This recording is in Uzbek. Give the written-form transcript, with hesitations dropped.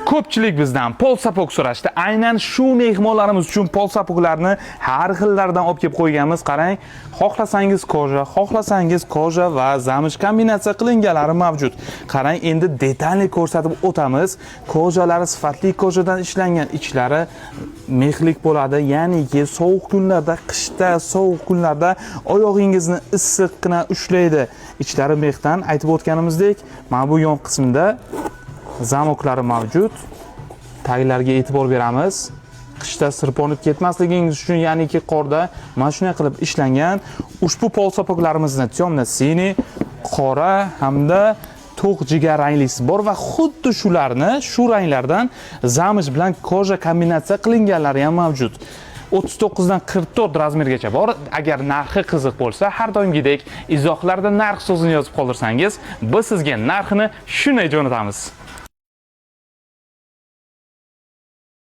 Ko'pchilik bizdan полусапог so'rashdi. Aynan shu mehmonlarimiz uchun полусапог larni har xillaridan olib kelib qo'yganmiz. Qarang, xohlasangiz кожа, xohlasangiz кожа va замш kombinatsiya qilinganlari mavjud. Qarang, endi детальный ko'rsatib o'tamiz. Кожа lari sifatli кожа dan ishlangan, ichlari мех lik bo'ladi. Ya'niki sovuq kunlarda, qishda sovuq kunlarda oyog'ingizni issiqqina ushlaydi. Ichlari мех dan, aytib o'tganimizdek, mana bu yon qismida замок lari mavjud. Taglariga e'tibor beramiz. Qishda sirpanib ketmasligingiz uchun, ya'niki qorda mana shunday qilib ishlangan. Ushbu полусапог larimizni темно синий, qora hamda to'q jigar ranglisi bor va xuddi shularni, shu ranglardan замш bilan кожа kombinatsiya qilinganlari ham mavjud. 39 dan 44 размер gacha bor. Agar narxi qiziq bo'lsa, har doimgidek izohlarda narx so'zini yozib qoldirsangiz, biz sizga narxini shunday jo'natamiz.